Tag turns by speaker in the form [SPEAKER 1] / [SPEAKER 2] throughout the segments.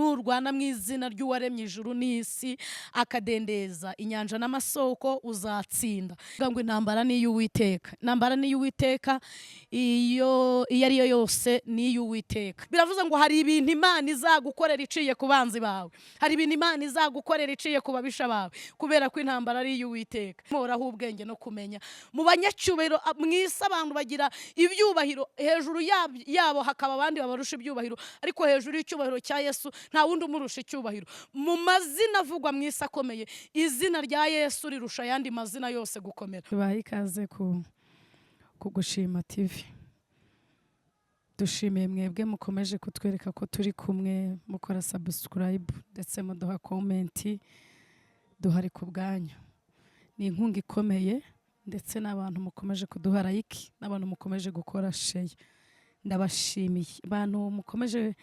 [SPEAKER 1] Nurwana mu izina ry'uwaremye ijuru n'isi, akadendeza inyanja n'amasoko, uzatsinda. Vuga ngo intambara ni iy'Uwiteka, intambara ni iy'Uwiteka, iyo ari yo yose ni iy'Uwiteka. Biravuze ngo hari ibintu Imana izagukorera iciye ku banzi bawe, hari ibintu Imana izagukorera iciye ku babisha bawe, kubera ko intambara ari iy'Uwiteka. Muhoraho ubwenge no kumenya. Mu banyacyubahiro mu isi, abantu bagira ibyubahiro, hejuru yabo hakaba abandi babarusha ibyubahiro, ariko hejuru y'icyubahiro cya Yesu nta wundi umurusha icyubahiro. Mu mazina avugwa mu isi akomeye, izina rya Yesu rirusha ayandi mazina yose gukomera. Tubahe ikaze ku Kugushima TV. Dushimiye mwebwe mukomeje kutwereka ko turi kumwe, mukora subscribe ndetse muduha comment. Duhari ku bwanyu, ni inkunga ikomeye, ndetse n'abantu mukomeje kuduha like, n'abantu mukomeje gukora share, ndabashimiye. Abantu mukomeje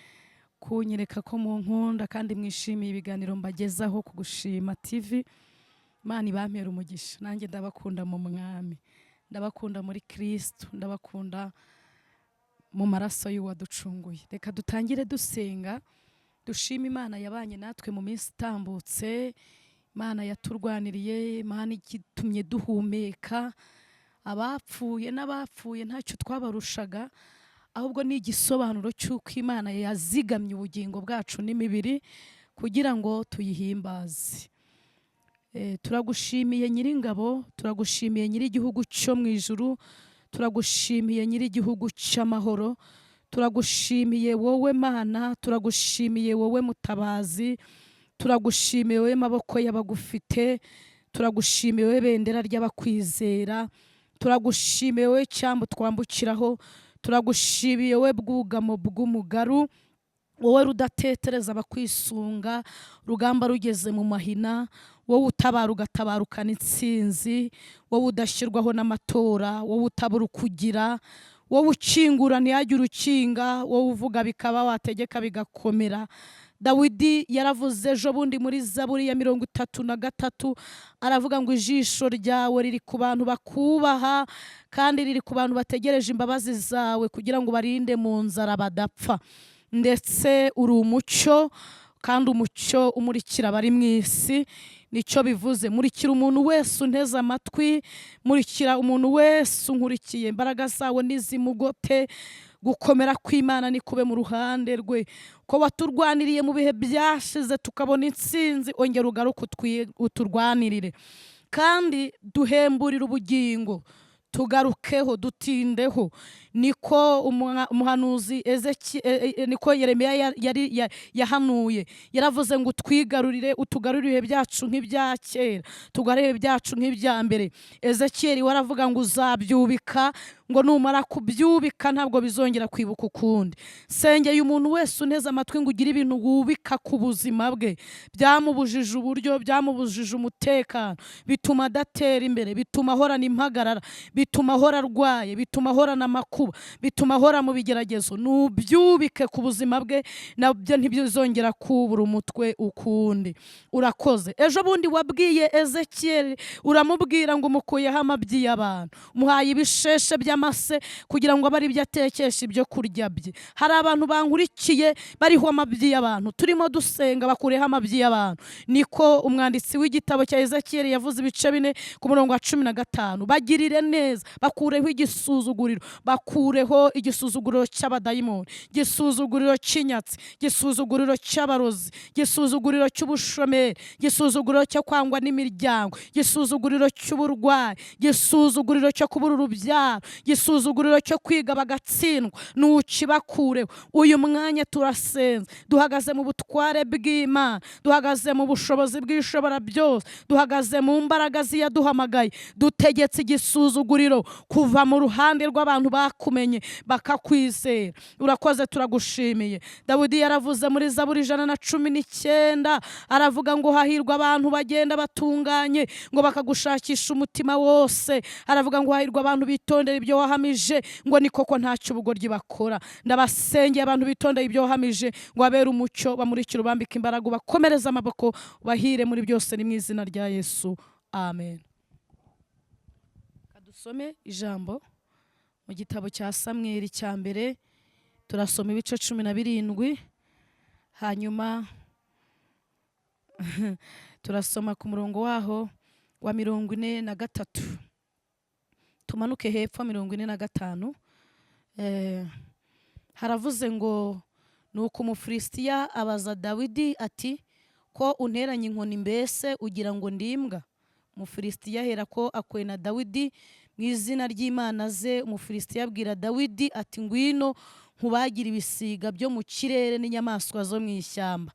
[SPEAKER 1] kunyereka ko munkunda kandi mwishimiye ibiganiro mbagezaho ku Gushima TV, Imana ibampera umugisha. Nanjye ndabakunda mu Mwami, ndabakunda muri Kristo, ndabakunda mu maraso y'uwaducunguye. Reka dutangire dusenga, dushima Imana yabanye natwe mu minsi itambutse, Imana yaturwaniriye, Imana igitumye duhumeka. Abapfuye n'abapfuye ntacyo twabarushaga, ahubwo ni igisobanuro cy'uko Imana yazigamye ubugingo bwacu n'imibiri kugira ngo tuyihimbaze. Turagushimiye Nyiringabo, turagushimiye Nyir'igihugu cyo mu ijuru, turagushimiye Nyir'igihugu cy'amahoro, turagushimiye wowe Mana, turagushimiye wowe Mutabazi, turagushimiye wowe maboko y'abagufite, turagushimiye wowe bendera ry'abakwizera, turagushimiye wowe cyambu twambukiraho, turagushimiye wowe bwugamo bw'umugaru, wowe rudatetereza abakwisunga, rugamba rugeze mu mahina, wowe utabara ugatabarukana intsinzi, wowe udashyirwaho n'amatora, wowe utabura ukugira, wowe ukingura ntihagire ukinga, wowe uvuga bikaba, wategeka bigakomera. Dawidi yaravuze ejo bundi muri Zaburi ya 33, aravuga ngo ijisho ryawe riri ku bantu bakubaha, kandi riri ku bantu bategereje imbabazi zawe kugira ngo barinde mu nzara badapfa. Ndetse uri umucyo, kandi umucyo umurikira abari mu isi. Nicyo bivuze: murikira umuntu wese unteze amatwi, murikira umuntu wese unkurikiye. Imbaraga zawe nizimugote, gukomera kw'Imana ni kube mu ruhande rwe. Ko waturwaniriye mu bihe byashize tukabona intsinzi, ongera ugaruke uturwanirire, kandi duhemburire ubugingo, tugarukeho, dutindeho. Niko umuhanuzi niko Yeremiya yari yahanuye. Yaravuze ngo utwigarurire, utugarurire ibihe byacu nk'ibya kera, tugarure ibihe byacu nk'ibya mbere. Ezekiyeli we aravuga ngo uzabyubika, ngo numara kubyubika ntabwo bizongera kwibuka ukundi. Sengeye umuntu wese unteze amatwi ngo ugire ibintu wubika ku buzima bwe byamubujije uburyo, byamubujije umutekano, bituma adatera imbere, bituma ahorana impagarara, bituma ahora arwaye, bituma ahorana amakuba, bituma ahora mu bigeragezo. Nubyubike ku buzima bwe, nabyo ntibizongera kubura umutwe ukundi. Urakoze. Ejo bundi wabwiye Ezekiyeli, uramubwira ngo umukuyeho amabyi y'abantu, umuhaye ibisheshe by'amase kugira ngo abe ari byo atekesha ibyo kurya bye. Hari abantu bankurikiye bariho amabyi y'abantu, turimo dusenga bakureho amabyi y'abantu. Niko umwanditsi w'igitabo cya Ezekiyeli yavuze, ibice 4 ku murongo wa 15. Bagirire neza, bakureho igisuzuguriro, bakureho igisuzuguriro cy'abadayimoni, igisuzuguriro cy'inyatsi, igisuzuguriro cy'abarozi, igisuzuguriro cy'ubushomeri, igisuzuguriro cyo kwangwa n'imiryango, igisuzuguriro cy'uburwayi, igisuzuguriro cyo kubura urubyaro, igisuzuguriro cyo kwiga bagatsindwa. Nukibakureho. Uyu mwanya turasenze, duhagaze mu butware bw'Imana, duhagaze mu bushobozi bw'Ishobora byose, duhagaze mu mbaraga z'iyaduhamagaye. Dutegetse igisuzuguriro kuva mu ruhande rw'abantu bakumenye bakakwizera. Urakoze, turagushimiye. Dawidi yaravuze muri Zaburi 119, aravuga ngo hahirwa abantu bagenda batunganye, ngo bakagushakisha umutima wose. Aravuga ngo hahirwa abantu bitondera ibyo wahamije, ngo ni koko ntacyo ubugoryi bakora. Ndabasengeye abantu bitondeye ibyo wahamije, ngo babere umucyo, bamurikire, ubambike imbaraga, ubakomereze amaboko, bahire muri byose. Ni mu izina rya Yesu, amen. Dusome ijambo mu gitabo cya Samweli cya mbere, turasoma ibice 17. Hanyuma turasoma ku murongo waho wa 43, tumanuke hepfo 45. Haravuze ngo: "Nuko Umufilisitiya abaza Dawidi ati: 'Ko unteranye inkoni, mbese ugira ngo ndi imbwa?' Umufilisitiya ahera ko akwena Dawidi mu izina ry'imana ze. Umufilisitiya abwira Dawidi ati: 'Ngwino nkubagire ibisiga byo mu kirere n'inyamaswa zo mu ishyamba.'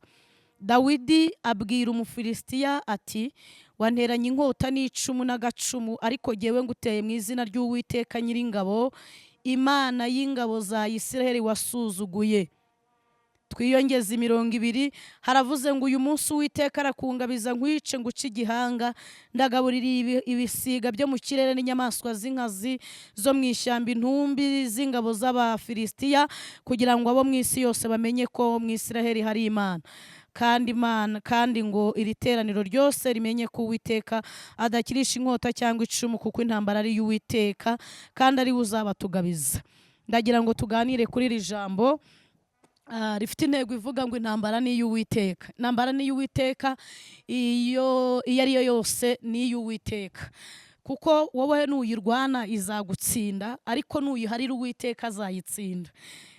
[SPEAKER 1] Dawidi abwira Umufilisitiya ati: 'Wanteranye inkota n'icumu n'agacumu, ariko jyewe nguteye mu izina ry'Uwiteka Nyiringabo, Imana y'ingabo za Isiraheli wasuzuguye.'" Twiyongeza imirongo 2. Haravuze ngo: "Uyu munsi Uwiteka arakungabiza, nkwice, nguce igihanga. Ndagaburira ibisiga byo mu kirere n'inyamaswa z'inkazi zo mu ishyamba intumbi z'ingabo z'Abafilisitiya, kugira ngo abo mu isi yose bamenye ko mu Isiraheli hari Imana, kandi Imana, kandi ngo iri teraniro ryose rimenye ko Uwiteka adakirisha inkota cyangwa icumu, kuko intambara ari iy'Uwiteka, kandi ari we uzabatugabiza." Ndagira ngo tuganire kuri iri jambo rifite intego ivuga ngo intambara ni iy'Uwiteka. Intambara ni iy'Uwiteka, iyo iyo ari yo yose ni iy'Uwiteka, kuko wowe nuyirwana izagutsinda, ariko nuyiharira Uwiteka azayitsinda.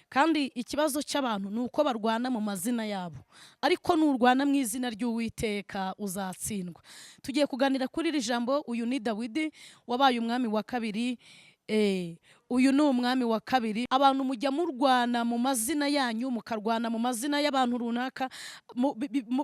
[SPEAKER 1] Kandi ikibazo cy'abantu ni uko barwana mu mazina yabo, ariko nurwana mu izina ry'Uwiteka uzatsindwa. Tugiye kuganira kuri iri jambo. Uyu ni Dawidi wabaye umwami wa kabiri. Uyu ni umwami wa kabiri. Abantu mujya murwana mu mazina yanyu, mukarwana mu mazina y'abantu runaka,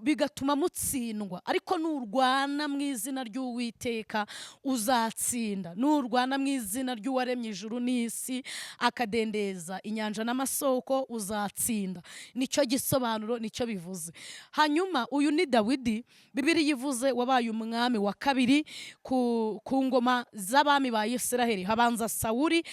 [SPEAKER 1] bigatuma mutsindwa, ariko nurwana mu izina ry'Uwiteka uzatsinda. Nurwana mu izina ry'uwaremye ijuru n'isi, akadendeza inyanja n'amasoko, uzatsinda. Nicyo gisobanuro, nicyo bivuze. Hanyuma uyu ni Dawidi, Bibiliya ivuze, wabaye umwami wa kabiri ku ngoma z'abami ba Isiraheli. Habanza Sawuli,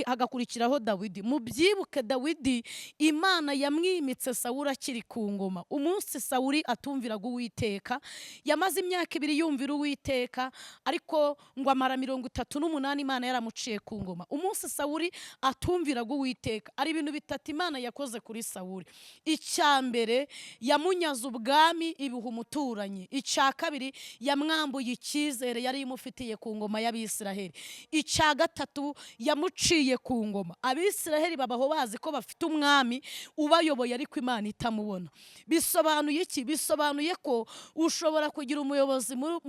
[SPEAKER 1] hagakurikiraho Dawidi. Mubyibuke, Dawidi Imana yamwimitse Sawuli akiri ku ngoma. Umunsi Sawuli atumviraga Uwiteka, yamaze imyaka 2 yumvira Uwiteka, ariko ngo amara 38 Imana yaramuciye ku ngoma. Umunsi Sawuli atumviraga Uwiteka, ari ibintu bitatu Imana yakoze kuri Sawuli. Icya mbere, yamunyaze ubwami ibuha umuturanyi. Icya kabiri, yamwambuye icyizere yari imufitiye ku ngoma y'Abisiraheli. Icya gatatu, yamuciye ku ngoma. Abisiraheli babaho bazi ko bafite umwami ubayoboye, ariko Imana itamubona. Bisobanuye iki? Bisobanuye ko ushobora kugira umuyobozi mu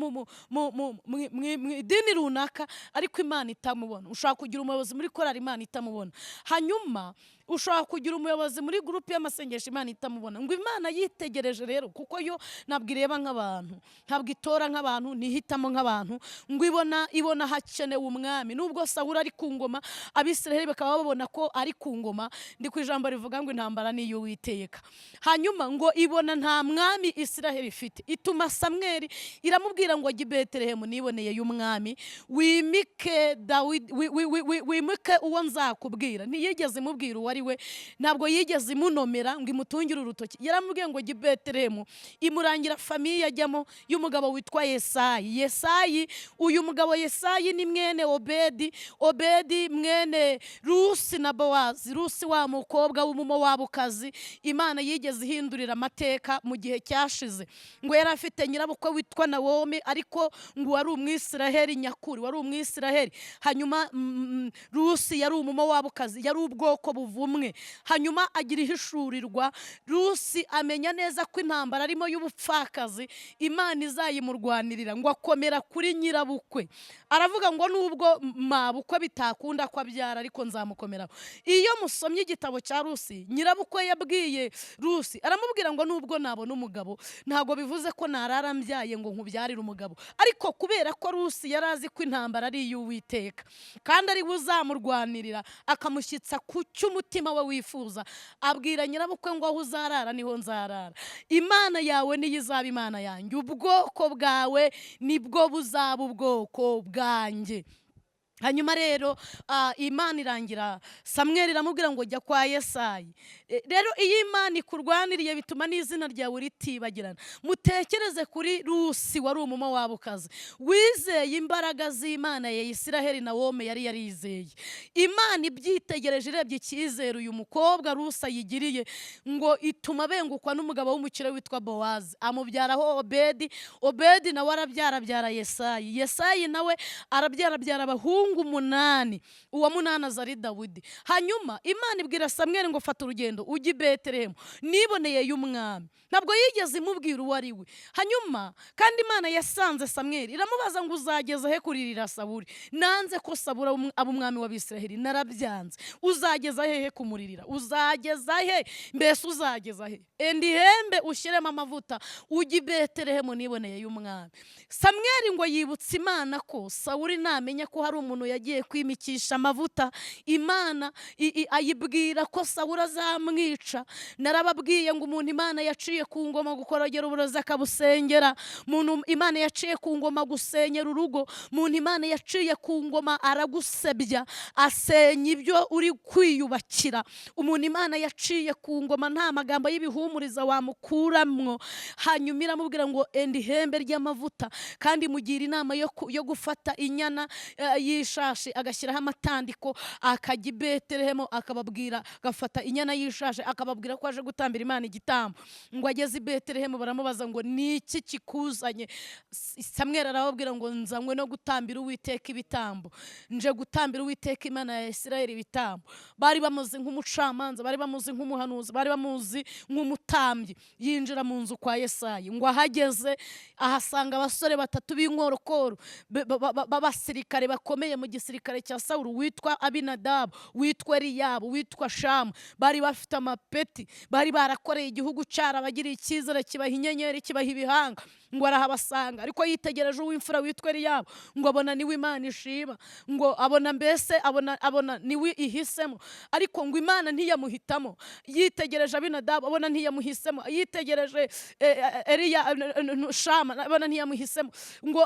[SPEAKER 1] idini runaka, ariko Imana itamubona. Ushobora kugira umuyobozi muri korali, Imana itamubona. Hanyuma ushobora kugira umuyobozi muri groupe y'amasengesho, Imana itamubona. Ngo Imana yitegereje rero, kuko yo ntabwo ireba nk'abantu, ntabwo itora nk'abantu, ntihitamo nk'abantu, ngo ibona hakenewe umwami. Nubwo Sawuli ari ku ngoma, Abisiraheli bakaba babona ko ari ku ngoma. Ndi ku ijambo rivuga ngo intambara ni iy'Uwiteka. Hanyuma ngo ibona nta mwami Isiraheli ifite, ituma Samweli, iramubwira ngo: "Jya i Betelehemu, niboneye y'umwami, wimike Dawidi, wimike uwo nzakubwira." Ntiyigeze imubwira uwo ari we, ntabwo yigeze imunomera ngo imutungire urutoki. Yaramubwiye ngo jya i Betelehemu, imurangira famille ajyamo y'umugabo witwa Yesayi. Yesayi, uyu mugabo Yesayi ni mwene Obedi, Obedi mwene Rusi na Bowazi. Rusi wa mukobwa w'Umumowabukazi Imana yigeze ihindurira amateka mu gihe cyashize. Ngo yari afite nyirabukwe witwa Nawomi, ariko ngo wari Umwisiraheli nyakuri, wari Umwisiraheli. Hanyuma Rusi yari Umumowabukazi, yari ubwoko buvumwe. Hanyuma agira ihishurirwa Rusi, amenya neza ko intambara arimo y'ubupfakazi Imana izayimurwanirira. Ngo akomera kuri nyirabukwe, aravuga ngo: "Nubwo mabukwe bitakunda ko abyara, ariko nzamukomeraho." Iyo musomye igitabo cya Rusi, nyirabukwe yabwiye Rusi, aramubwira ngo: "Nubwo nabona umugabo, ntabwo bivuze ko narara mbyaye ngo nkubyarire umugabo." Ariko kubera ko Rusi yari azi ko intambara ari iy'Uwiteka, kandi ari we uzamurwanirira akamushyitsa ku cy'umutima we wifuza, abwira nyirabukwe ngo: "Aho uzarara niho nzarara, Imana yawe niyo izaba Imana yanjye, ubwoko bwawe nibwo buzaba ubwoko bwanjye." Hanyuma rero Imana irangira Samweli iramubwira ngo jya kwa Yesayi. Rero iyo Imana ikurwaniriye bituma n'izina ryawe ritibagirana. Mutekereze kuri Rusi wari Umumowabukazi wizeye imbaraga z'Imana ya Isiraheli. Nawome yari yarizeye Imana, ibyitegereje, irebye icyizere uyu mukobwa Rusi ayigiriye, ngo ituma abengukwa n'umugabo w'umukire witwa Bowazi, amubyaraho Obedi. Obedi nawe arabyara, abyara Yesayi. Yesayi nawe arabyara, abyara abahungu umunani, uwa munani aza ari Dawidi. Hanyuma Imana ibwira Samweli ngo fata urugendo ujye i Betelehemu niboneye y'umwami. Ntabwo yigeze imubwira uwo ari we. Hanyuma kandi Imana yasanze Samweli iramubaza ngo uzageza he kuririra Sawuli? Nanze ko Sawuli aba umwami w'Abisiraheli, narabyanze. Uzageza hehe kumuririra? Uzageza he? Mbese uzageza he? Enda ihembe ushyiremo amavuta ujye i Betelehemu niboneye y'umwami. Samweli ngo yibutse Imana ko Sawuli namenya ko hari umuntu yagiye kwimikisha amavuta, Imana ayibwira ko Sawuli azamwica. Narababwiye ngo umuntu Imana yaciye ku ngoma gukorogera uburozi akabusengera, umuntu Imana yaciye ku ngoma gusenyera urugo, umuntu Imana yaciye ku ngoma aragusebya, asenya ibyo uri kwiyubakira. Umuntu Imana yaciye ku ngoma nta magambo y'ibihumuriza wamukuramwo. Hanyuma iramubwira ngo enda ihembe ry'amavuta, kandi mugira inama yo gufata inyana y'ishashi agashyiraho amatandiko, akajya i Betelehemu akababwira, agafata inyana y'ishashi akababwira ko aje gutambira Imana igitambo. Ngo ageze i Betelehemu baramubaza ngo ni iki kikuzanye? Samweli arababwira ngo nzanywe no gutambira Uwiteka ibitambo, nje gutambira Uwiteka Imana ya Isirayeli ibitambo. Bari bamuzi nk'umucamanza, bari bamuzi nk'umuhanuzi, bari bamuzi nk'umutambyi. Yinjira mu nzu kwa Yesayi, ngo ahageze ahasanga abasore batatu b'inkorokoro b'abasirikare bakomeye mu gisirikare cya Sawuli, witwa Abinadabu, witwa Eliyabu, witwa Shamu. Bari bafite amapeti, bari barakoreye igihugu, cyarabagiriye icyizere, kibaha inyenyeri, kibaha ibihanga. Ngo arahabasanga, ariko yitegereje uw'imfura witwa Eliyabu, ngo abona niwe Imana ishima, ngo abona mbese abona niwe ihisemo, ariko ngo Imana ntiyamuhitamo. Yitegereje Abinadabu abona ntiyamuhisemo, yitegereje Eliya Shama abona ntiyamuhisemo. Ngo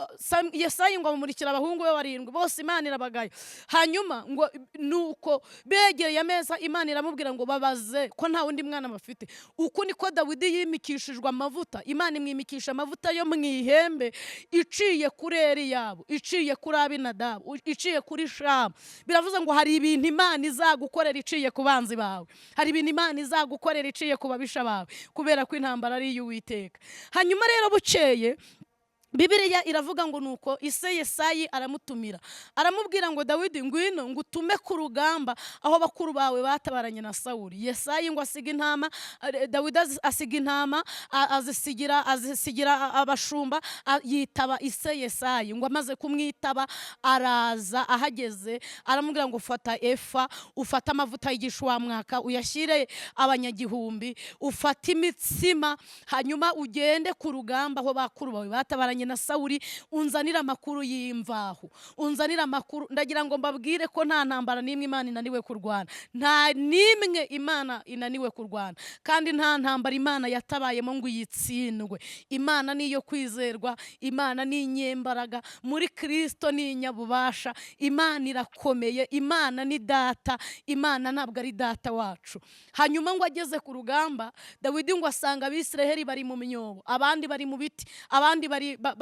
[SPEAKER 1] Yesayi ngo amumurikira abahungu be barindwi bose, Imana irabagaya. Hanyuma ngo nuko begereye ameza, Imana iramubwira ngo babaze ko nta wundi mwana bafite. Uku niko Dawidi yimikishijwe amavuta. Imana imwimikisha amavuta yo mu ihembe iciye kuri Eliyabu, iciye kuri Abinadabu, iciye kuri Shamu. Biravuze ngo hari ibintu Imana izagukorera iciye ku banzi bawe, hari ibintu Imana izagukorera iciye ku babisha bawe, kubera ko intambara ari iy'Uwiteka. Hanyuma rero bukeye Bibiliya iravuga ngo nuko ise Yesayi aramutumira, aramubwira ngo Dawidi, ngwino ngo utume ku rugamba aho bakuru bawe batabaranye na Sawuli. Yesayi ngo asiga intama, Dawidi asiga intama, azisigira abashumba, yitaba ise Yesayi. Ngo amaze kumwitaba araza, ahageze aramubwira ngo fata efa, ufate amavuta y'igishwamwaka uyashyire abanyagihumbi, ufate imitsima, hanyuma ugende ku rugamba aho bakuru bawe batabaranye na Sawuli, unzanire amakuru y'imvaho, unzanire amakuru. Ndagira ngo mbabwire ko nta ntambara n'imwe Imana inaniwe kurwana, nta n'imwe Imana inaniwe kurwana, kandi nta ntambara Imana yatabayemo ngo uyitsindwe. Imana ni iyo kwizerwa, Imana ni inyembaraga muri Kirisito, ni inyabubasha. Imana irakomeye, Imana ni data, Imana ntabwo ari data wacu. Hanyuma ngo ageze ku rugamba Dawidi ngo asanga Abisiraheli bari mu myobo, abandi bari mu biti, abandi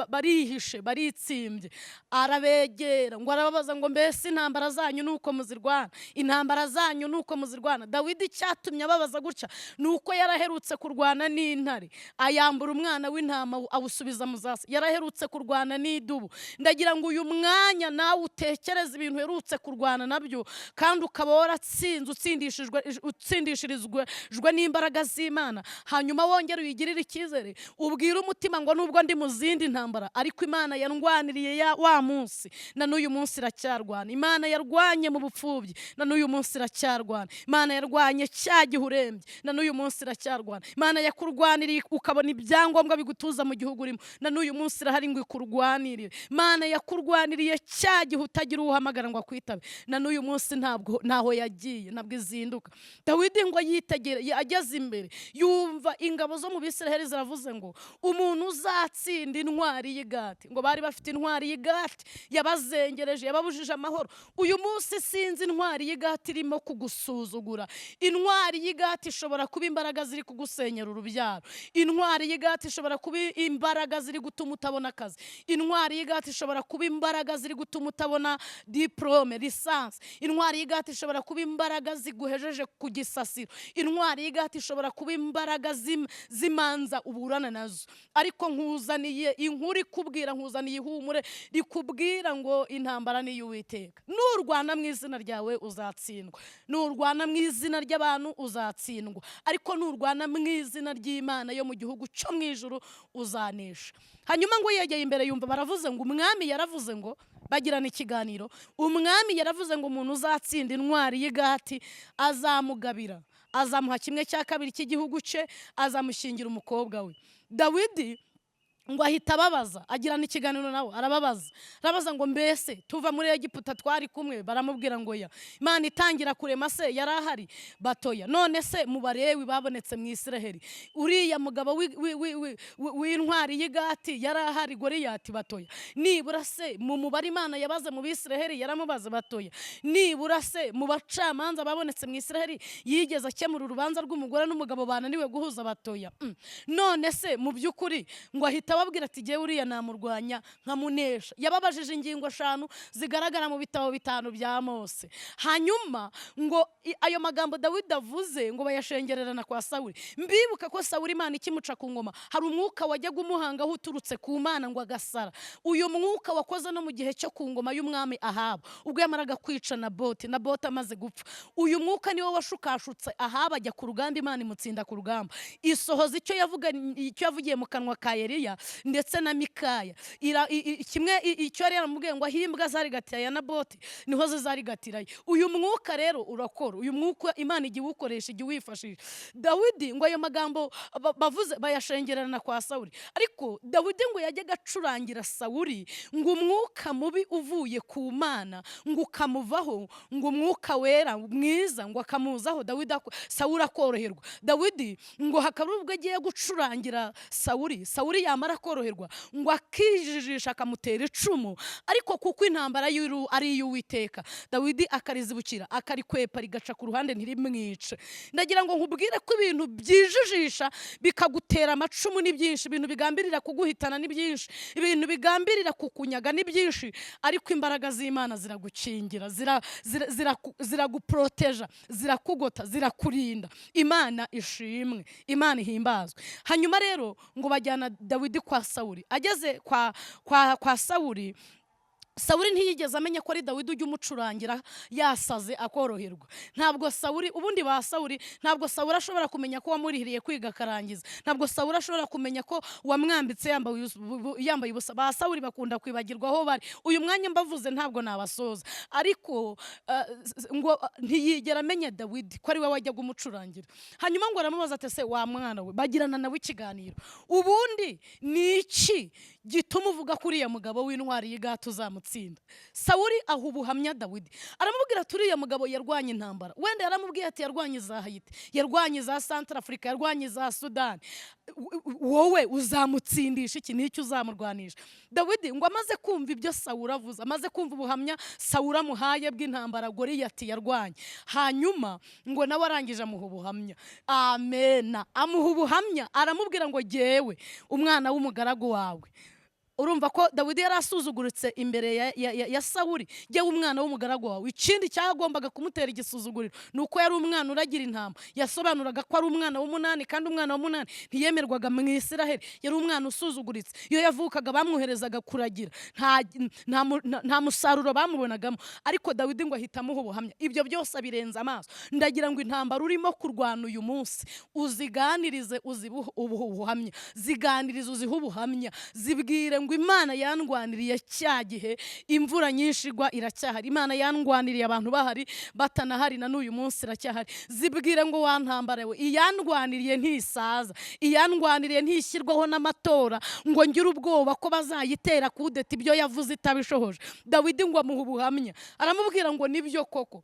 [SPEAKER 1] barihishe, baritsimbye. Arabegera ngo arababaza ngo mbese intambara zanyu ni uko muzirwana? Intambara zanyu ni uko muzirwana? Dawidi icyatumye ababaza gutya ni uko yaraherutse kurwana n'intare, ayambura umwana w'intama awusubiza mu zasi. Yaraherutse kurwana n'idubu. Ndagira ngo uyu mwanya nawe utekereze ibintu uherutse kurwana nabyo kandi ukaba waratsinze, utsindishirizwe n'imbaraga z'Imana. Hanyuma wongere uyigirire icyizere, ubwire umutima ngo nubwo ndi mu zindi ntambara, ariko Imana yarwaniriye ya wa munsi na n'uyu munsi iracyarwana. Imana yarwanye mu bupfubyi na n'uyu munsi iracyarwana. Imana yarwanye cya gihe urembye na n'uyu munsi iracyarwana. Imana yakurwaniriye ukabona ibyangombwa bigutuza mu gihugu urimo, na n'uyu munsi irahari ngo ikurwanirire. Imana yakurwaniriye cya gihe utagira uwo uhamagara ngo akwitabe, na n'uyu munsi ntabwo ntaho yagiye, ntabwo izinduka. Dawidi ngo yitegere, ageze imbere yumva ingabo zo mu Bisiraheli ziravuze ngo umuntu uzatsinda intwaro Intwari y'Igati, ngo bari bafite intwari y'Igati yabazengereje, yababujije amahoro. Uyu munsi sinzi intwari y'Igati irimo kugusuzugura. Intwari y'Igati ishobora kuba imbaraga ziri kugusenyera urubyaro. Intwari y'Igati ishobora kuba imbaraga ziri gutuma utabona akazi. Intwari y'Igati ishobora kuba imbaraga ziri gutuma utabona diporome, licence. Intwari y'Igati ishobora kuba imbaraga ziguhejeje ku gisasiro. Intwari y'Igati ishobora kuba imbaraga z'imanza uburana nazo. Ariko nkuzaniye inkuru ikubwira, nkuzaniye ihumure rikubwira ngo intambara ni iy'Uwiteka. Nurwana mu izina ryawe uzatsindwa, nurwana mu izina ry'abantu uzatsindwa, ariko nurwana mu izina ry'Imana yo mu gihugu cyo mu ijuru uzanesha. Hanyuma ngo yegeye imbere yumva baravuze ngo umwami yaravuze, ngo bagirana ikiganiro, umwami yaravuze ngo umuntu uzatsinda intwari y'Igati azamugabira, azamuha 1/2 cy'igihugu cye, azamushyingira umukobwa we. Dawidi ngo ahita ababaza, agirana ikiganiro nawe, arababaza, arabaza ngo mbese tuva muri Egiputa twari kumwe? Baramubwira ngo ya. Imana itangira kurema se yari ahari? Batoya. None se mu Barewi babonetse mu Isiraheli, uriya mugabo w'intwari y'Igati yari ahari, Goriyati? Batoya. Nibura se mu mubare Imana yabaze mu Bisiraheli yaramubaze? Batoya. Nibura se mu bacamanza babonetse mu Isiraheli yigeze akemura urubanza rw'umugore n'umugabo bananiwe guhuza? Batoya. None se mu by'ukuri, ngo ahita ababwira ati jyewe uriya namurwanya nkamunesha. Yababajije ingingo 5 zigaragara mu bitabo 5 bya Mose. Hanyuma ngo ayo magambo Dawidi avuze ngo bayashengererana kwa Sawuli. Mbibuka ko Sawuli, Imana ikimuca ku ngoma, hari umwuka wajyaga umuhangaho uturutse ku Mana, ngo agasara. Uyu mwuka wakoze no mu gihe cyo ku ngoma y'umwami Ahabu, ubwo yamaraga kwica Naboti, Naboti amaze gupfa. Uyu mwuka niwo washukashutse Ahabu ajya ku rugamba, Imana imutsinda ku rugamba, isohoza icyo yavuga, icyo yavugiye mu kanwa ka Eliya ndetse na Mikaya. Kimwe icyo yari yaramubwiye ngo aho imbwa zarigatira ya Naboti niho zizarigatirayo. Uyu mwuka rero urakora. Uyu mwuka Imana ijya iwukoresha, ijya iwifashisha. Dawidi ngo ayo magambo bavuze bayashengererana kwa Sawuli. Ariko Dawidi ngo yajyaga acurangira Sawuli, ngo umwuka mubi uvuye ku Mana ngo ukamuvaho, ngo umwuka wera mwiza ngo akamuzaho, Dawidi Sawuli akoroherwa. Dawidi ngo hakaba ubwo agiye gucurangira Sawuli, Sawuli yamara koroherwa ngo akijijisha akamutera icumu, ariko kuko intambara ari iy'Uwiteka, Dawidi akarizibukira, akarikwepa, rigaca ku ruhande ntirimwice. Ndagira ngo nkubwire ko ibintu byijijisha bikagutera amacumu ni byinshi, ibintu bigambirira kuguhitana ni byinshi, ibintu bigambirira kukunyaga ni byinshi, ariko imbaraga z'Imana ziragukingira, ziraguporoteja, zirakugota, zirakurinda. Imana ishimwe, Imana ihimbazwe. Hanyuma rero ngo bajyana Dawidi kwa Sawuli. Ageze kwa Sawuli, Sawuli ntiyigeze amenya ko ari Dawidi ujya umucurangira yasaze akoroherwa. Ntabwo Sawuli, ubundi ba Sawuli, ntabwo Sawuli ashobora kumenya ko wamurihiriye kwiga akarangiza. Ntabwo Sawuli ashobora kumenya ko wamwambitse yambaye ubusa. Ba Sawuli bakunda kwibagirwa aho bari. Uyu mwanya mbavuze ntabwo nabasoza, ariko ngo ntiyigera amenya Dawidi ko ari we wajyaga umucurangira. Hanyuma ngo aramubaza ati se wa mwana we, bagirana nawe ikiganiro, ubundi ni iki gituma uvuga ko uriya mugabo w'intwari y'Igati uzamutsinda? Sawuli aha ubuhamya Dawidi, aramubwira ati uriya mugabo yarwanye intambara. Wenda yaramubwiye ati yarwanye za Hayiti, yarwanye za Santarafurika, yarwanye za Sudani. Wowe uzamutsindisha iki? N'icyo uzamurwanisha? Dawidi ngo amaze kumva ibyo Sawuli avuze, amaze kumva ubuhamya Sawuli amuhaye bw'intambara Goriyati yarwanye, hanyuma ngo nawe arangije amuha ubuhamya. Amena. Amuha ubuhamya, aramubwira ngo jyewe umwana w'umugaragu wawe. Urumva ko Dawidi yari asuzuguritse imbere ya Sawuli. Jyewe umwana w'umugaragu wawe. Ikindi cyagombaga kumutera igisuzuguriro ni uko yari umwana uragira intama. Yasobanuraga ko ari umwana w'umunani, kandi umwana w'umunani ntiyemerwaga mu Isiraheli. Yari umwana usuzuguritse. Iyo yavukaga bamwoherezaga kuragira, nta musaruro bamubonagamo. Ariko Dawidi ngo ahita amuha ubuhamya, ibyo byose abirenza amaso. Ndagira ngo intambara urimo kurwana uyu munsi uziganirize, uzihe ubuhamya, ziganirize, uzihe ubuhamya, zibwire ngo Imana yandwaniriye cya gihe imvura nyinshi igwa iracyahari, Imana yandwaniriye abantu bahari batanahari na n'uyu munsi iracyahari. Zibwire ngo wa ntambara we, iyandwaniriye ntisaza, iyandwaniriye ntishyirwaho n'amatora ngo ngire ubwoba ko bazayitera kudeta ibyo yavuze itabishohoje. Dawidi ngo amuha ubuhamya, aramubwira ngo nibyo koko,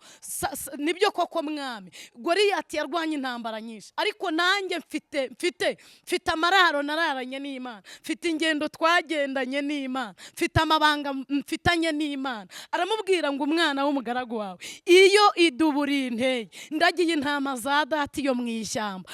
[SPEAKER 1] nibyo koko mwami, Goriyati yarwanye intambara nyinshi, ariko nanjye mfite amararo nararanye n'Imana, mfite ingendo twagendanye. Nagendanye n'Imana, mfite amabanga mfitanye n'Imana. Aramubwira ngo: "Umwana w'umugaragu wawe, iyo idubu rinteye ndagiye intama za data iyo mu ishyamba,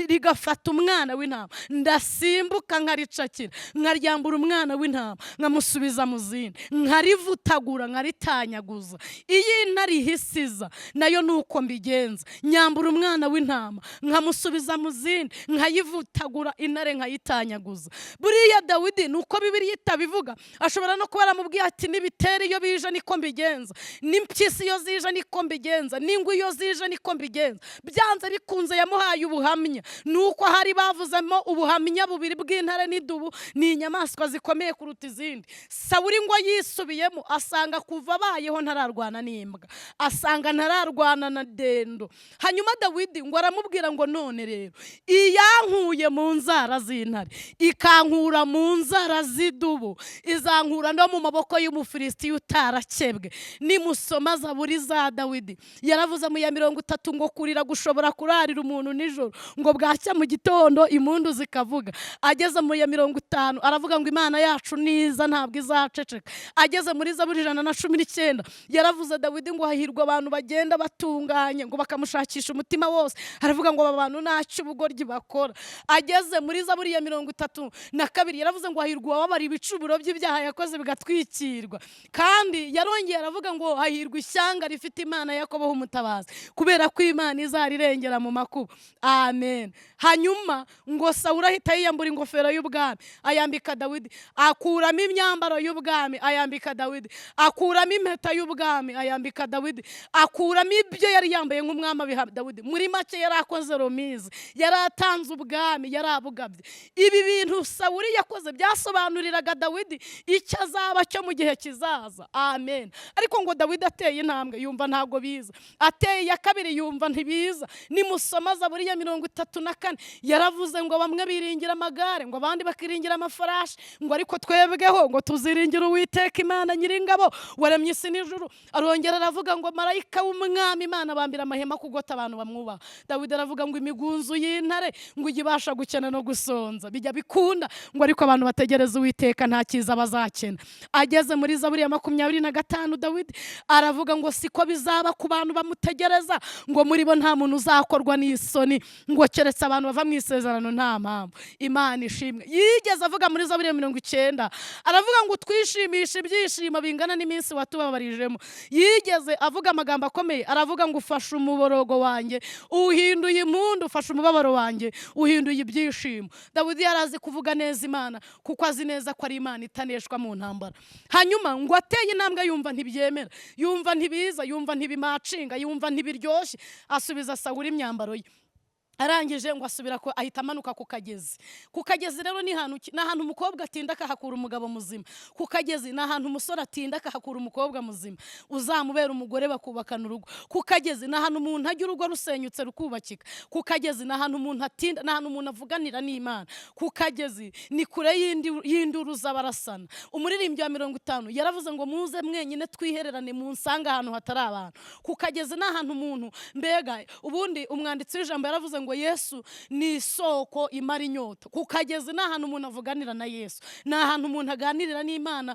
[SPEAKER 1] rigafata umwana w'intama, ndasimbuka nkaricakira, nkaryambura umwana w'intama, nkamusubiza mu zindi, nkarivutagura, nkaritanyaguza. Iyo intare ihisiza nayo ni uko mbigenza, nyambura umwana w'intama, nkamusubiza mu zindi, nkayivutagura intare, nkayitanyaguza." Buriya Dawidi, ni uko Bibiliya itabivuga, ashobora no kuba yaramubwiye ati: "N'ibitera iyo bije niko mbigenza, n'impyisi iyo zije niko mbigenza, n'ingwe iyo zije niko mbigenza." Byanze bikunze yamuhaye ubuhamya. Ni uko hari bavuzemo ubuhamya bubiri bw'intare n'idubu, ni inyamaswa zikomeye kuruta izindi. Sawuri ngo yisubiyemo, asanga kuva abayeho ntararwana n'imbwa, asanga ntararwana na dendo. Hanyuma Dawidi ngo aramubwira ngo: "None rero iyankuye mu nzara z'intare, ikankura mu nzara z'idubu, izankura no mu maboko y'Umufilisitiya utarakebwe." Nimusoma Zaburi za Dawidi, yaravuze mu ya 30 ngo kurira gushobora kurarira umuntu nijoro, ngo bwacya mu gitondo impundu zikavuga. Ageze mu ya 50 aravuga ngo: "Imana yacu niza ntabwo izaceceka." Ageze muri Zaburi 119 yaravuze Dawidi ngo: "Hahirwa abantu bagenda batunganye, ngo bakamushakisha umutima wose." Aravuga ngo: "Aba bantu ntacyo ubugoryi bakora." Ageze muri Zaburi ya 32 yaravuze ngo: "Hahirwa uwababara ibicumuro by'ibyaha yakoze bigatwikirwa." Kandi yarongeye aravuga ngo: "Hahirwa ishyanga rifite Imana ya Yakobo umutabazi, kubera ko Imana izarirengera mu makuba." Amen. Hanyuma ngo Sawuli ahita yiyambura ingofero y'ubwami, ayambika Dawidi, akuramo imyambaro y'ubwami, ayambika Dawidi, akuramo impeta y'ubwami, ayambika Dawidi, akuramo ibyo yari yambaye nk'umwami, abiha Dawidi. Muri make yari akoze remise, yari atanze ubwami, yari abugabye. Ibi bintu Sawuli yakoze byasobanuriraga Dawidi icyo azaba cyo mu gihe kizaza. Amen. Ariko ngo Dawidi ateye intambwe yumva ntabwo biza, ateye iya kabiri yumva ntibiza. Nimusoma Zaburi ya 34, yaravuze ngo: "Bamwe biringira amagare, ngo abandi bakiringira amafarashi, ngo ariko twebweho ngo tuziringira Uwiteka Imana Nyiringabo waremye isi n'ijuru." Arongera aravuga ngo: "Marayika w'Umwami Imana bambira amahema kugota abantu bamwubaha." Dawidi aravuga ngo: "Imigunzu y'intare ngo ijye ibasha gukena no gusonza, bijya bikunda, ngo ariko abantu bategereza Uwiteka nta cyiza bazakena." Ageze muri Zaburi ya 25, Dawidi aravuga ngo: "Siko bizaba ku bantu bamutegereza, ngo muri bo nta muntu uzakorwa n'isoni, ngo keretse abantu bava mu isezerano nta mpamvu." Imana ishimwe. Yigeze avuga muri Zaburi ya 90, aravuga ngo: "Twishimishe ibyishimo bingana n'iminsi watubabarijemo." Yigeze avuga amagambo akomeye, aravuga ngo: "Ufashe umuborogo wanjye uhinduye impundu, ufashe umubabaro wanjye uhinduye ibyishimo." Dawidi yari azi kuvuga neza Imana, kuko azi neza ko ari Imana itaneshwa mu ntambara. Hanyuma ngo ateye intambwe yumva ntibyemera, yumva ntibiza, yumva ntibimacinga, yumva ntibiryoshye, asubiza Sawuli imyambaro ye. Arangije ngo asubira ko ahita amanuka ku kagezi. Ku kagezi rero ni ahantu umukobwa atinda akahakura umugabo muzima. Ku kagezi ni ahantu umusore atinda akahakura umukobwa muzima uzamubera umugore, bakubakana urugo. Ku kagezi ni ahantu umuntu ajya urugo rusenyutse rukubakika. Ku kagezi ni ahantu umuntu atinda, ni ahantu umuntu avuganira n'Imana. Ku kagezi ni kure y'induru z'abarasana. Umuririmbyi wa 50 yaravuze ngo: "Muze mwenyine twihererane, munsange ahantu hatari abantu." Ku kagezi ni ahantu umuntu, mbega ubundi umwanditsi w'ijambo yaravuze ngo: "Yesu ni isoko imara inyota." Ku kagezi ni ahantu umuntu avuganira na Yesu, ni ahantu umuntu aganirira n'Imana,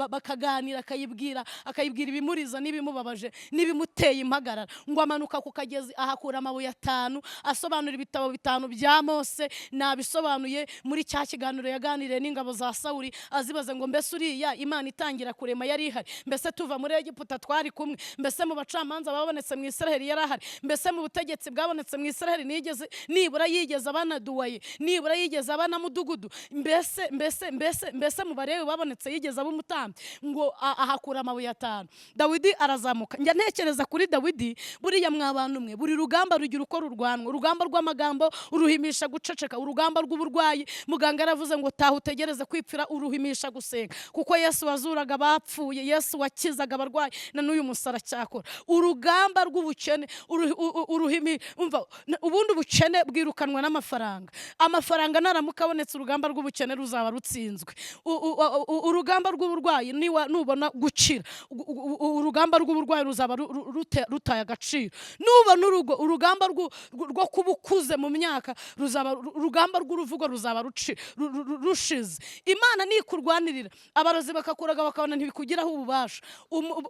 [SPEAKER 1] bakaganira, akayibwira ibimuriza n'ibimubabaje n'ibimuteye impagarara. Ngo amanuka ku kagezi, ahakura amabuye atanu asobanura ibitabo bitanu bya Mose. Nabisobanuye muri cya kiganiro yaganiriye n'ingabo za Sawuli, azibaze ngo: "Mbese uriya Imana itangira kurema yari ihari? Mbese tuva muri Egiputa twari kumwe? Mbese mu bacamanza babonetse mu Israheli yari ahari? Mbese mu butegetsi bwabonetse mu Israheli nigeze nibura yigeze abanaduwaye, nibura yigeze aba na mudugudu? Mbese, mbese, mbese, mbese mu Barewe babonetse yigeze aba umutambyi?" Ngo ahakura amabuye atanu, Dawidi arazamuka. Njya ntekereza kuri Dawidi. Buriya mwa bantu mwe, buri rugamba rugira uko rurwanwa. Urugamba rw'amagambo uruhimisha guceceka. Urugamba rw'uburwayi, muganga yaravuze ngo taha utegereze kwipfira, uruhimisha gusenga, kuko Yesu wazuraga abapfuye, Yesu wakizaga abarwayi, na n'uyu munsi aracyakora. Urugamba rw'ubukene uruhimi, umva, ubundi Ubukene bwirukanwa n'amafaranga. Amafaranga naramuka abonetse, urugamba rw'ubukene ruzaba rutsinzwe. Urugamba rw'uburwayi, nubona gukira, urugamba rw'uburwayi ruzaba rutaye agaciro. Nubona urugo, urugamba rwo kuba ukuze mu myaka ruzaba urugamba rw'uruvugo ruzaba rushize. Imana nikurwanirira, abarozi bakakuraga bakabona ntibikugiraho ububasha.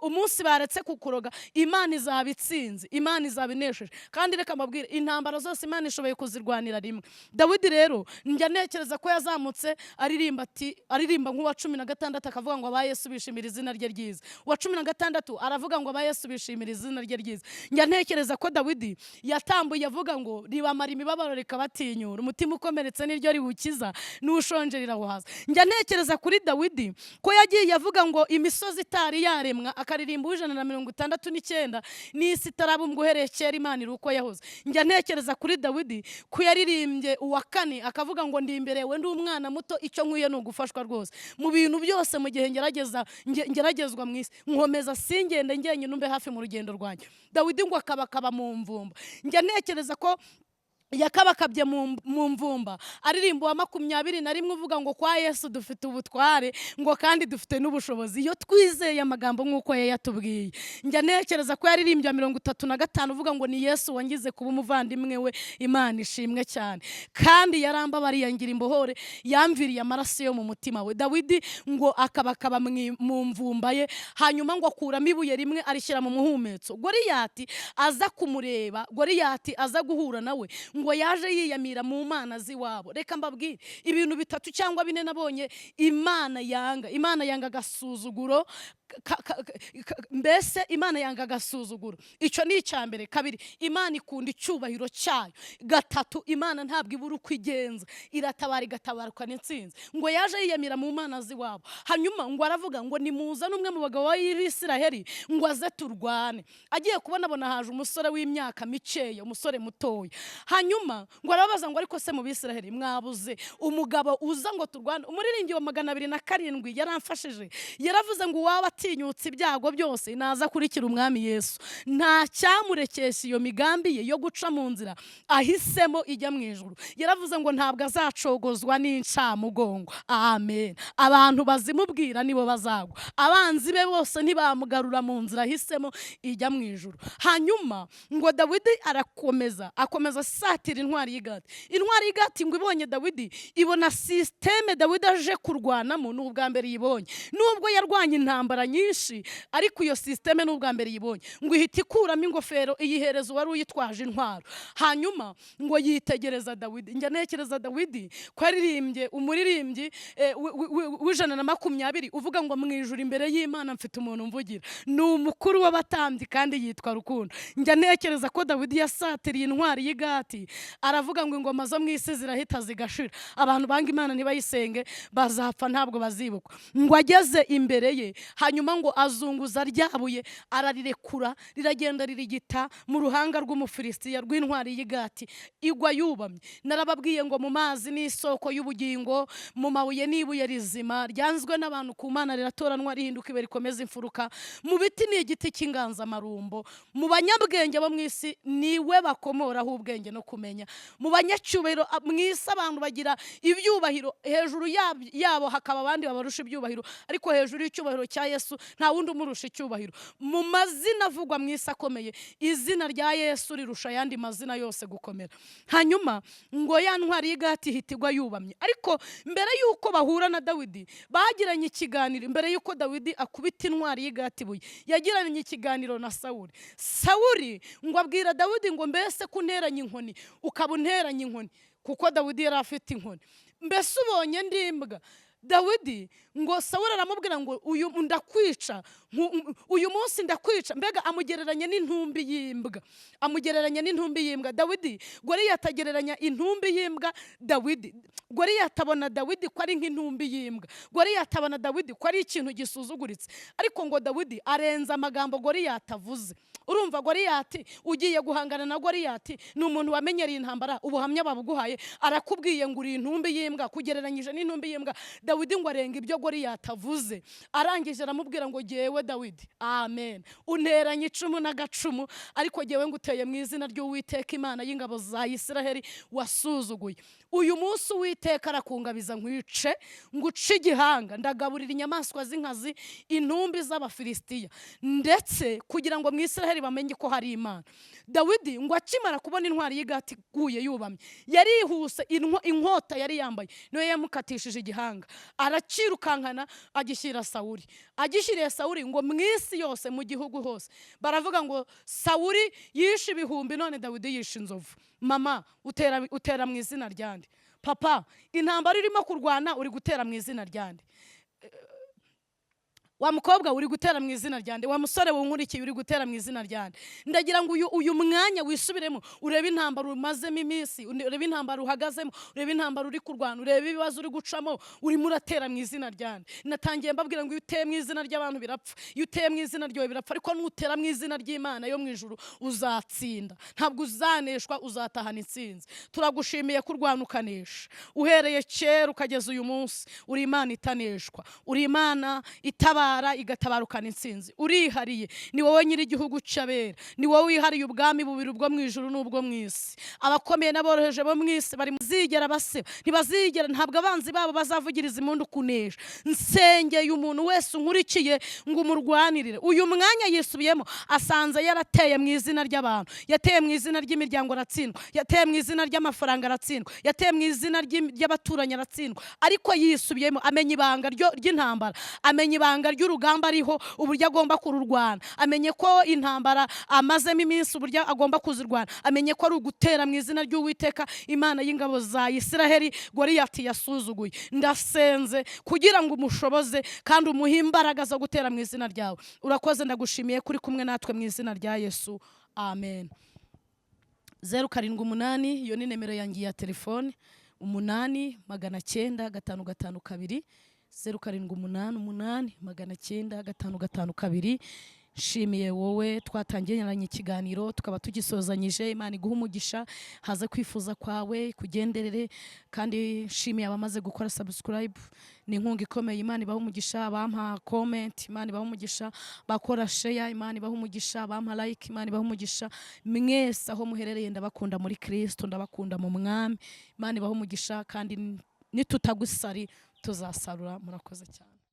[SPEAKER 1] Umunsi baretse kukuroga, Imana izaba itsinze, Imana izaba inesheje. Kandi reka mbabwire, intambara zose Imana ishoboye kuzirwanira rimwe. Dawidi rero, njya ntekereza ko yazamutse aririmba ati, aririmba nk'uwa 16, akavuga ngo aba Yesu bishimira izina rye ryiza. Uwa 16 aravuga ngo aba Yesu bishimira izina rye ryiza. Njya ntekereza ko Dawidi yatambuye avuga ngo ribamara imibabaro, rikabatinyura, umutima ukomeretse niryo riwukiza, n'ushonje rirawuhaza. Njya ntekereza kuri Dawidi ko yagiye avuga ngo imisozi itari yaremwa, akaririmba uw'169, n'isi itarabumbwa, uhereye kera Imana iri uko yahoze. Njya ntekereza kuri Dawidi ko yaririmbye uwa kane, akavuga ngo ndi imbere we ndi umwana muto, icyo nkwiye ni ugufashwa rwose mu bintu byose, mu gihe ngerageza ngeragezwa mu isi, nkomeza singende njyenyine, umbe hafi mu rugendo rwanjye. Dawidi ngo akabakaba mu mvumba. Njya ntekereza ko yakabakabye mu mvumba aririmba uwa 21, uvuga ngo kwa Yesu dufite ubutware, ngo kandi dufite n'ubushobozi iyo twizeye amagambo nk'uko yayatubwiye. Njya ntekereza ko yaririmbye 35, uvuga ngo ni Yesu wangize kuba umuvandimwe we, Imana ishimwe cyane, kandi yarambabariye ngira imbohore, yamviriye amaraso yo mu mutima we. Dawidi ngo akabakaba mu mvumba ye, hanyuma ngo akuramo ibuye rimwe arishyira mu muhumetso. Goriyati aza kumureba, Goriyati aza guhura nawe, ngo yaje yiyamira mu mana z'iwabo. Reka mbabwire ibintu bitatu cyangwa bine nabonye Imana yanga. Imana yanga agasuzuguro. Mbese Imana yanga agasuzuguro, icyo ni icya mbere. Kabiri, Imana ikunda icyubahiro cyayo. Gatatu, Imana ntabwo ibura uko igenza, iratabara, igatabarukana intsinzi. Ngo yaje yiyamira mu mana z'iwabo, hanyuma ngo aravuga ngo nimuzane umwe mu bagabo b'Isiraheli ngo aze turwane. Agiye kubona, abona haje umusore w'imyaka mikeya, umusore mutoya. Hanyuma ngo arababaza ngo ariko se mu Bisiraheli mwabuze umugabo uza ngo turwane? Umuririmbyi wa 207 yaramfashije, yaravuze ngo uwaba atinyutse ibyago byose naza akurikira Umwami Yesu, nta cyamurekesha iyo migambi ye yo guca mu nzira ahisemo ijya mu ijuru. Yaravuze ngo ntabwo azacogozwa n'incamugongo. Amen. Abantu bazimubwira nibo bazagwa. Abanzi be bose ntibamugarura mu nzira ahisemo ijya mu ijuru. Hanyuma ngo Dawidi arakomeza, akomeza asatira intwari y'Igati. Intwari y'Igati ngo ibonye Dawidi, ibona système Dawidi aje kurwanamo, ni ubwa mbere yibonye. Nubwo yarwanye intambara nyinshi, ariko iyo système ni ubwa mbere yibonye. Ngo ihita ikuramo ingofero, iyihereza uwari uyitwaje intwaro. Hanyuma ngo yitegereza Dawidi. Njya ntekereza Dawidi ko yaririmbye umuririmbyi w'120, uvuga ngo mu ijuru imbere y'Imana mfite umuntu mvugira, ni umukuru w'abatambyi kandi yitwa Rukundo. Njya ntekereza ko Dawidi yasatiriye intwari y'Igati, aravuga ngo ingoma zo mu isi zirahita zigashira, abantu banga Imana ntibayisenge bazapfa, ntabwo bazibukwa. Ngo ageze imbere ye, hanyuma ngo azunguza ryabuye, ararirekura, riragenda ririgita mu ruhanga rw'Umufilisitiya, rw'intwari y'Igati, igwa yubamye. Narababwiye ngo mu mazi ni isoko y'ubugingo, mu mabuye ni ibuye rizima ryanzwe n'abantu, ku Mana riratoranwa, rihinduka ibuye rikomeza imfuruka. Mu biti ni igiti cy'inganzamarumbo. Mu banyabwenge bo mu isi niwe bakomoraho ubwenge no kumenya. Mu banyacyubahiro mu isi, abantu bagira ibyubahiro, hejuru yabo hakaba abandi babarusha ibyubahiro, ariko hejuru y'icyubahiro cya Yesu nta wundi umurusha icyubahiro. Mu mazina avugwa mu isi akomeye, izina rya Yesu rirusha ayandi mazina yose gukomera. Hanyuma ngo ya ntwari y'Igati ihita igwa yubamye. Ariko mbere y'uko bahura na Dawidi, bagiranye ikiganiro. Mbere y'uko Dawidi akubita intwari y'Igati ibuye, yagiranye ikiganiro na Sawuli. Sawuli ngo abwira Dawidi ngo mbese ko unteranye inkoni, ukaba unteranye inkoni, kuko Dawidi yari afite inkoni, mbese ubonye ndimbwa? Dawidi ngo, Sawuli aramubwira ngo uyu ndakwica, uyu munsi ndakwica. Mbega amugereranya n'intumbi y'imbwa, amugereranya n'intumbi y'imbwa. Dawidi, Goriyati agereranya intumbi y'imbwa Dawidi. Goriyati abona Dawidi ko ari nk'intumbi y'imbwa. Goriyati abona Dawidi ko ari ikintu gisuzuguritse. Ariko ngo Dawidi arenza amagambo Goriyati avuze. Urumva Goriyati, ugiye guhangana na Goriyati, ni umuntu wamenyereye intambara, ubuhamya babuguhaye, arakubwiye ngo uri intumbi y'imbwa, kugereranyije n'intumbi y'imbwa. Dawidi ngo arenga ibyo Goriyati avuze, arangije aramubwira ngo jyewe Wowe Dawidi, amen, unteranye icumu n'agacumu, ariko jyewe nguteye mu izina ry'Uwiteka Imana y'ingabo za Isiraheli wasuzuguye. Uyu munsi Uwiteka arakungabiza nkwice, nguce igihanga, ndagaburira inyamaswa z'inkazi intumbi z'Abafilisitiya, ndetse kugira ngo mu Isiraheli bamenye ko hari Imana. Dawidi ngo akimara kubona intwari y'Igati iguye yubamye, yarihuse, inkota yari yambaye niyo yamukatishije igihanga, arakirukankana agishyira Sawuri. Agishyiriye Sawuri, ngo mu isi yose, mu gihugu hose baravuga ngo: "Sawuri yishe ibihumbi, none Dawidi yishe inzovu." Mama, utera mu izina ryande? Papa, intambara urimo kurwana uri gutera mu izina ryande? Wa mukobwa, uri gutera mu izina ryande? Wa musore wunkurikiye, uri gutera mu izina ryande? Ndagira ngo uyu mwanya wisubiremo, urebe intambara umazemo iminsi, urebe intambara uhagazemo, urebe intambara uri kurwana, urebe ibibazo uri gucamo, urimo uratera mu izina ryande? Natangiye mbabwira ngo iyo uteye mu izina ry'abantu birapfa, iyo uteye mu izina ryawe birapfa, ariko nutera mu izina ry'Imana yo mu ijuru uzatsinda, ntabwo uzaneshwa, uzatahana intsinzi. Turagushimiye ko urwana ukanesha. Uhereye kera ukageza uyu munsi uri Imana itaneshwa, uri Imana itabara igatabarukana intsinzi. Urihariye, ni wowe nyir'igihugu cy'abera, ni wowe wihariye ubwami bubiri, ubwo mu ijuru n'ubwo mu isi. Abakomeye n'aboroheje bo mu isi bari muzigera baseba, ntibazigera, ntabwo abanzi babo bazavugiriza impundu kunesha. Nsengeye umuntu wese unkurikiye ngo umurwanirire. Uyu mwanya yisubiyemo, asanze yarateye mu izina ry'abantu, yateye mu izina ry'imiryango aratsindwa, yateye mu izina ry'amafaranga aratsindwa, yateye mu izina ry'abaturanyi aratsindwa, ariko yisubiyemo, amenya ibanga ry'intambara, amenya ibanga ry'urugamba ariho, uburyo agomba kururwana, amenye ko intambara amazemo iminsi uburyo agomba kuzirwana, amenye ko ari ugutera mu izina ry'Uwiteka Imana y'ingabo za Isiraheli Goriyati yasuzuguye. Ndasenze kugira ngo umushoboze kandi umuhe imbaraga zo gutera mu izina ryawe. Urakoze, ndagushimiye kuri kumwe natwe, mu izina rya Yesu, amen. 078, iyo ni nimero yanjye ya telefone, 8 900 552, 0788 900 552. Nshimiye wowe twatangiranye ikiganiro tukaba tugisozanyije. Imana iguha umugisha, haze kwifuza kwawe kugenderere. Kandi nshimiye abamaze gukora subscribe, ni inkunga ikomeye, Imana ibaha umugisha. Abampa comment, Imana ibaha umugisha. Bakora share, Imana ibaha umugisha. Abampa like, Imana ibaha umugisha. Mwese aho muherereye, ndabakunda muri Kristo, ndabakunda mu Mwami. Imana ibaha umugisha, kandi nitutagusari tuzasarura. Murakoze cyane.